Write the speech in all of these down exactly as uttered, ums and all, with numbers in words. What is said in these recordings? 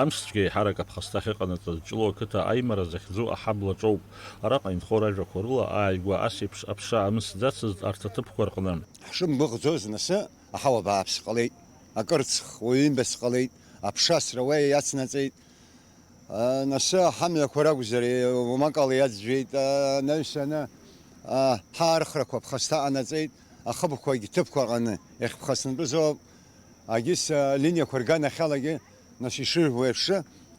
Амшцәгьа еиҳарак аԥхасҭа ахьыҟанаҵаз Ҷлоу ақыҭа аимара захьӡу аҳабла ҿоуп. Араҟа инхо ражәақәа рыла, ааигәа ас еиԥш аԥша амсӡацызт арҭ аҭыԥқәа рҟны. Ҳшымбыӷӡоз насы аҳауа бааԥс ҟалеит, акырцх уаҩы имбац ҟалеит, аԥша асра уа иацнаҵеит. Насы ҳамҩақәа ракәзар, уамак ала иаӡәӡәеит, анаҩсаны ҳаархрақәа ԥхасҭа ҟанаҵеит, ахыбқәагь ҭыԥқәа ҟаны иахьԥхасынтәыз ауп, агьыс алиниақәа рганахьалагьы, нас ишыжәбо еиԥш,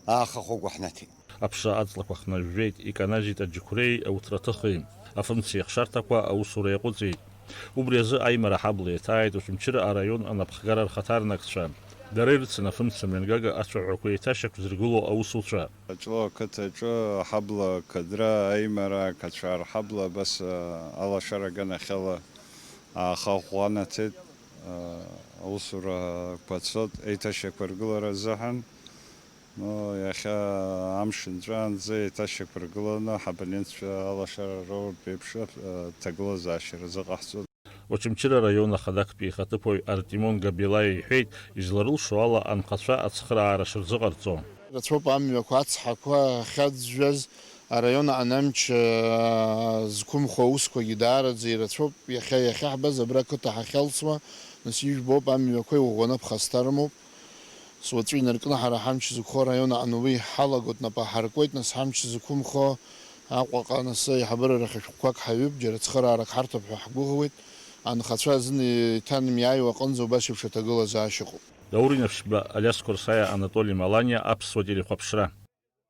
аахахәыгәа ҳнаҭеит. Аԥша аҵлақәа хнажәжәеит, иканажьит аџьықәреи ауҭраҭыхи, афымцеихшарҭақәа аусура иаҟәыҵит. Убри азы аимара аҳабла иаҭааит Очамчыра араион анапхгара рхаҭарнакцәа. Дара ирыцын афымца мҩангага ацәаҳәақәа еиҭашьақәзыргыло аусуцәа. Аҷлоу ақыҭаҿы аҳабла кадра, аимара ақацәа рҳабла абас, а, алашара аганахьала аахаӷәӷәанаҭеит, а, аусурақәа цот еиҭашьақәыргылара азыҳәан. Ну, иахьа амш нҵәаанӡа еиҭашьақәыргыланы ҳабонентцәа алашара роуртә еиԥш, а, ҭагылазаашьа рзыҟаҳҵоит. Очамчыра араион ахадактәи ихаҭыԥуаҩ Артемон Габелаиа иҳәеит, изларылшо ала анхацәа ацхыраара шырзыҟарҵо. Рацәоуп амҩақәа, ацҳақәа ахьаӡәӡәаз, араион аҟны амч, аа, зқәымхо аусқәагьы даараӡа ирацәоуп. Иахьа иахьаҳбаз абра ақыҭа ҳахьалҵуа, нас ижәбоуп, амҩақәа иӷәӷәаны ԥхасҭа рымоуп. Нас уаҵәы инаркны ҳара ҳамч зықәхо араион аҟны уи ҳалагоит, нап аҳаркуеит, нас ҳамч зықәымхо Аҟәаҟа, нас аиҳабыра рахь ашәҟәқәак ҳаҩып, џьара цхыраарак ҳарҭап ҳәа ҳгәыӷуеит. Анхацәа азын иҭанмиааиуа аҟынӡа убас еиԥш аҭагылазаашьа ыҟоуп. Даур Инаԥшьба, Алиас Қорсаиа, Анатоли Маланиа, Аԥсуа телехәаԥшра.